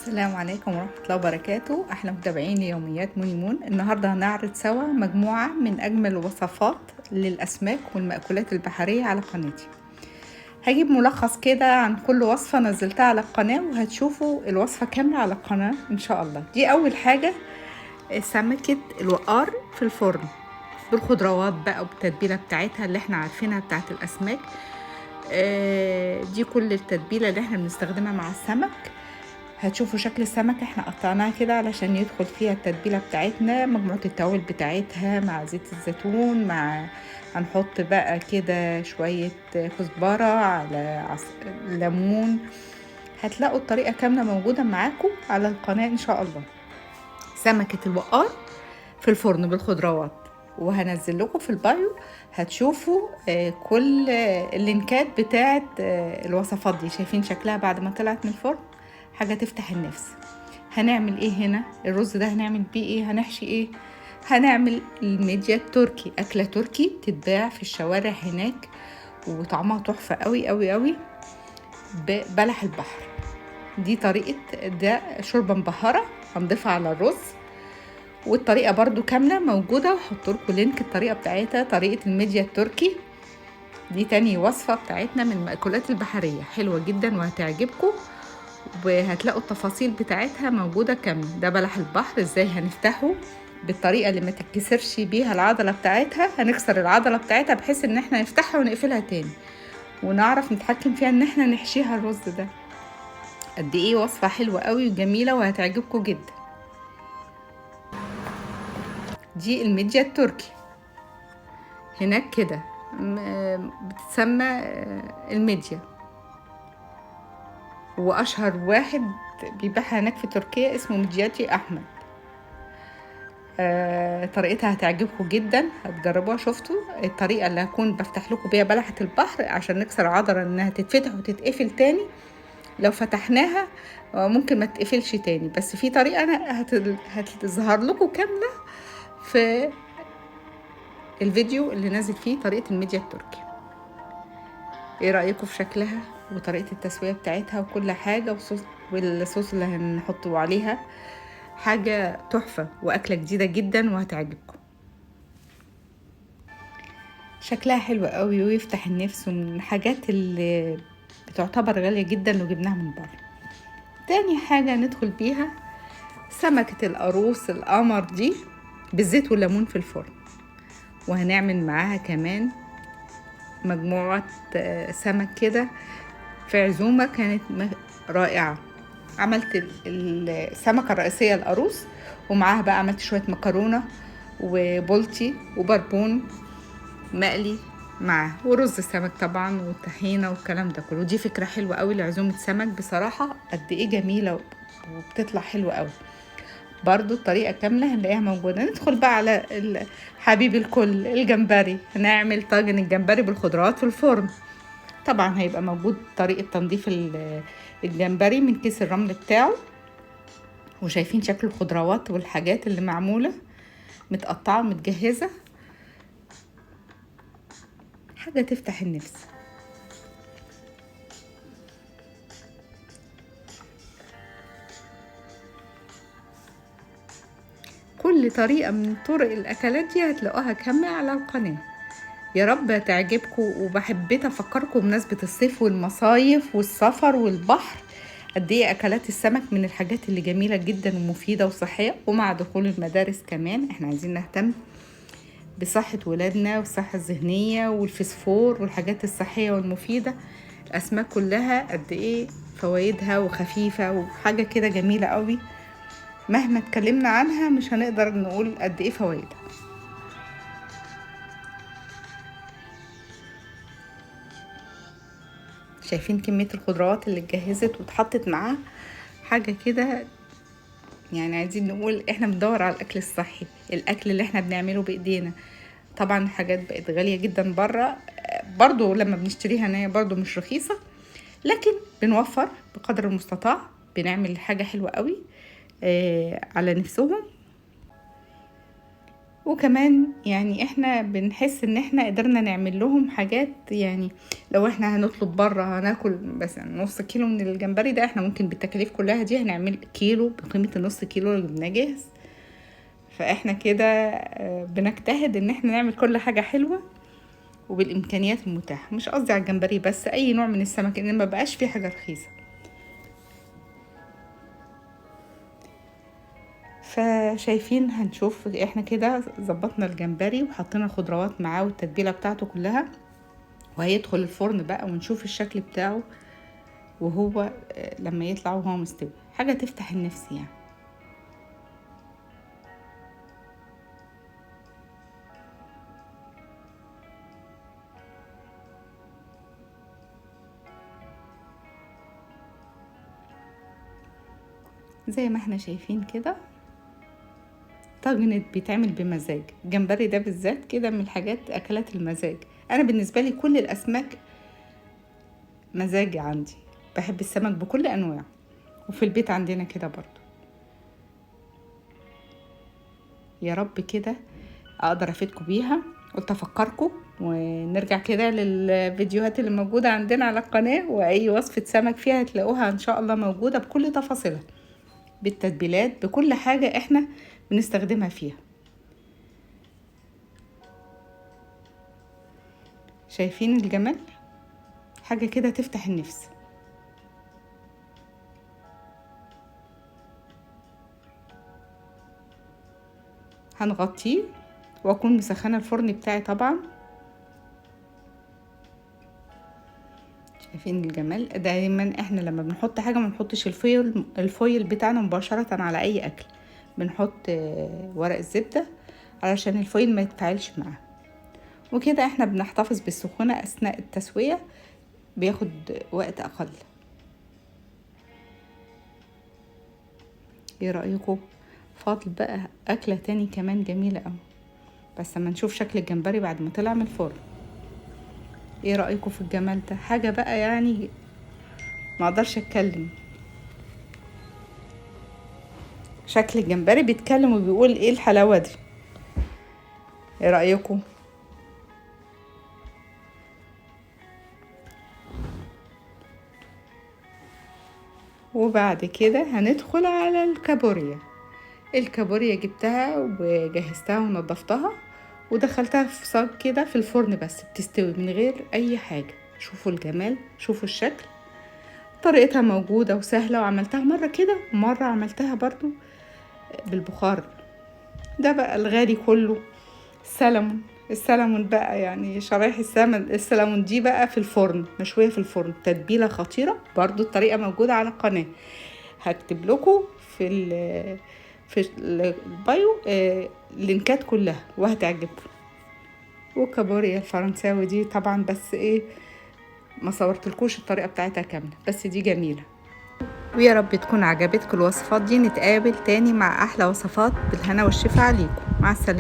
السلام عليكم ورحمة الله وبركاته. أحلى متابعين ليوميات موني مون. النهاردة هنعرض سوا مجموعة من أجمل الوصفات للأسماك والمأكولات البحرية على قناتي. هجيب ملخص كده عن كل وصفة نزلتها على القناة، وهتشوفوا الوصفة كاملة على القناة إن شاء الله. دي أول حاجة، سمكة الوقار في الفرن بالخضروات بقى وبالتتبيلة بتاعتها اللي احنا عارفينها بتاعت الأسماك. دي كل التتبيلة اللي احنا بنستخدمها مع السمك. هتشوفوا شكل السمكة احنا قطعناها كده علشان يدخل فيها التتبيلة بتاعتنا، مجموعة التوابل بتاعتها مع زيت الزيتون، مع هنحط بقى كده شوية كزبرة على ليمون. هتلاقوا الطريقة كاملة موجودة معاكم على القناة ان شاء الله. سمكة الوقار في الفرن بالخضروات، وهنزل لكم في ال bio هتشوفوا كل اللينكات بتاعت الوصفات دي. شايفين شكلها بعد ما طلعت من الفرن؟ حاجة تفتح النفس. هنعمل ايه هنا؟ الرز ده هنعمل بيه ايه؟ هنحشي ايه؟ هنعمل الميديا التركي، أكلة تركي تتباع في الشوارع هناك وطعمها تحفة قوي قوي قوي، ببلح البحر. دي طريقة، ده شوربة مبهرة هنضيفها على الرز، والطريقة برضو كاملة موجودة وهحط لكم link الطريقة بتاعتها، طريقة الميديا التركي. دي تاني وصفة بتاعتنا من المأكولات البحرية، حلوة جدا وهتعجبكم، وهتلاقوا التفاصيل بتاعتها موجودة كاملة. ده بلح البحر ازاي هنفتحه بالطريقة اللي ما تتكسرش بيها العضلة بتاعتها، هنكسر العضلة بتاعتها بحيث ان احنا نفتحها ونقفلها تاني، ونعرف نتحكم فيها ان احنا نحشيها الرز ده. قد ايه وصفة حلوة قوي وجميلة وهتعجبكم جدا. دي الميديا التركي هناك كده بتتسمى الميديا، واشهر واحد بيبيعها هناك في تركيا اسمه ميدياتي احمد. طريقتها هتعجبكم جدا، هتجربوها. شفتوا الطريقة اللي هكون بفتح لكم بيها بلحه البحر عشان نكسر عضلة انها تتفتح وتتقفل تاني. لو فتحناها ممكن ما تتقفلش تاني، بس في طريقه انا هتظهر لكم كاملة في الفيديو اللي نازل فيه طريقه الميديا التركي. ايه رايكم في شكلها وطريقه التسوية بتاعتها وكل حاجة، والصوص اللي هنحطه عليها؟ حاجة تحفة واكله جديدة جدا وهتعجبكم. شكلها حلو قوي ويفتح النفس، ومن الحاجات اللي بتعتبر غالية جدا لو جبناها من بره. تاني حاجة ندخل بيها سمكة القاروص القمر دي بالزيت والليمون في الفرن، وهنعمل معاها كمان مجموعة سمك كده في عزومة كانت رائعة. عملت السمكة الرئيسية القاروص، ومعاها بقى عملت شوية مكرونة وبولتي وبربون مقلي معاه، ورز السمك طبعا والطحينة والكلام ده كله. دي فكرة حلوة قوي لعزومة سمك بصراحة، قد ايه جميلة وبتطلع حلوة قوي. برضو الطريقة كاملة هنلاقيها موجودة. ندخل بقى على حبيب الكل الجمبري. هنعمل طاجن الجمبري بالخضروات في الفرن. طبعا هيبقى موجود طريقة تنظيف الجمبري من كيس الرمل بتاعه، وشايفين شكل الخضروات والحاجات اللي معمولة متقطعة ومتجهزة، حاجة تفتح النفس. كل طريقة من طرق الأكلات دي هتلاقوها كاملة على القناة. يا رب تعجبكم. وبحبيت أفكركم بمناسبة الصيف والمصايف والسفر والبحر قد إيه أكلات السمك من الحاجات اللي جميلة جدا ومفيدة وصحية. ومع دخول المدارس كمان احنا عايزين نهتم بصحة ولادنا والصحة الذهنية والفسفور والحاجات الصحية والمفيدة. الأسماك كلها قد إيه فوايدها وخفيفة وحاجة كده جميلة قوي، مهما اتكلمنا عنها مش هنقدر نقول قد ايه فوائدها. شايفين كمية الخضروات اللي اتجهزت واتحطت معاها، حاجة كده عايزين نقول احنا بندور على الاكل الصحي، الاكل اللي احنا بنعمله بايدينا. طبعا الحاجات بقت غالية جدا بره، برضو لما بنشتريها هنا برضو مش رخيصة، لكن بنوفر بقدر المستطاع، بنعمل حاجة حلوة قوي على نفسهم. وكمان يعني احنا بنحس ان احنا قدرنا نعمل لهم حاجات. يعني لو احنا هنطلب بره هناكل مثلا نص كيلو من الجمبري ده، احنا ممكن بالتكاليف كلها دي هنعمل كيلو بقيمة النص كيلو اللي جبناه جاهز. فاحنا كده بنجتهد ان احنا نعمل كل حاجة حلوة وبالامكانيات المتاحة. مش قصدي على الجمبري بس، اي نوع من السمك، ان ما بقاش فيه حاجة رخيصة. فشايفين هنشوف احنا كده ظبطنا الجمبري وحطينا الخضروات معاه والتتبيلة بتاعته كلها، وهيدخل الفرن بقى ونشوف الشكل بتاعه وهو لما يطلع وهو مستوي، حاجة تفتح النفس يعني. زي ما احنا شايفين كده طاجن بيتعمل بمزاج. الجمبري ده بالذات كده من الحاجات اكلات المزاج. انا بالنسبة لي كل الاسماك مزاج عندي، بحب السمك بكل انواعه، وفي البيت عندنا كده برضو. يا رب كده اقدر افيدكم بيها. قلت افكركم ونرجع كده للفيديوهات اللي موجودة عندنا على القناة، واي وصفه سمك فيها هتلاقوها ان شاء الله موجودة بكل تفاصيلها، بالتتبيلات، بكل حاجة احنا بنستخدمها فيها. شايفين الجمال؟ حاجة كده تفتح النفس. هنغطيه واكون مسخنة الفرن بتاعي طبعا. شايفين الجمال؟ دايما احنا لما بنحط حاجة ما بنحطش الفويل بتاعنا مباشرة على اي اكل، بنحط ورق الزبدة علشان الفويل ما يتفاعلش معاه. وكده احنا بنحتفظ بالسخونة اثناء التسوية، بياخد وقت اقل. ايه رأيكم؟ فاضل بقى اكلة تاني كمان جميلة قوي، بس اما نشوف شكل الجمبري بعد ما طلع من الفرن. ايه رأيكم في الجمال ده؟ حاجة بقى يعني ما اقدرش اتكلم. شكل الجمبري بيتكلم وبيقول ايه الحلاوة دي. ايه رأيكم؟ وبعد كده هندخل على الكابوريا. الكابوريا جبتها وجهزتها ونضفتها ودخلتها في صاج كده في الفرن، بس بتستوي من غير اي حاجة. شوفوا الجمال، شوفوا الشكل. طريقتها موجودة وسهلة، وعملتها مرة كده ومرة عملتها برضو بالبخار. ده بقى الغالي كله السلمون. السلمون بقى يعني شرايح السلمون دي بقى في الفرن، مشوية في الفرن، تتبيلة خطيرة برضو. الطريقة موجودة على القناة، هكتب لكم في ال bio اللينكات كلها وهتعجبكم. وكابوريا الفرنساوي دي طبعا بس ايه ما صورتلكوش الطريقة بتاعتها كاملة، بس دي جميلة. ويا رب تكون عجبتكم الوصفات دي. نتقابل تاني مع احلى وصفات. بالهنا والشفا عليكم. مع السلامة.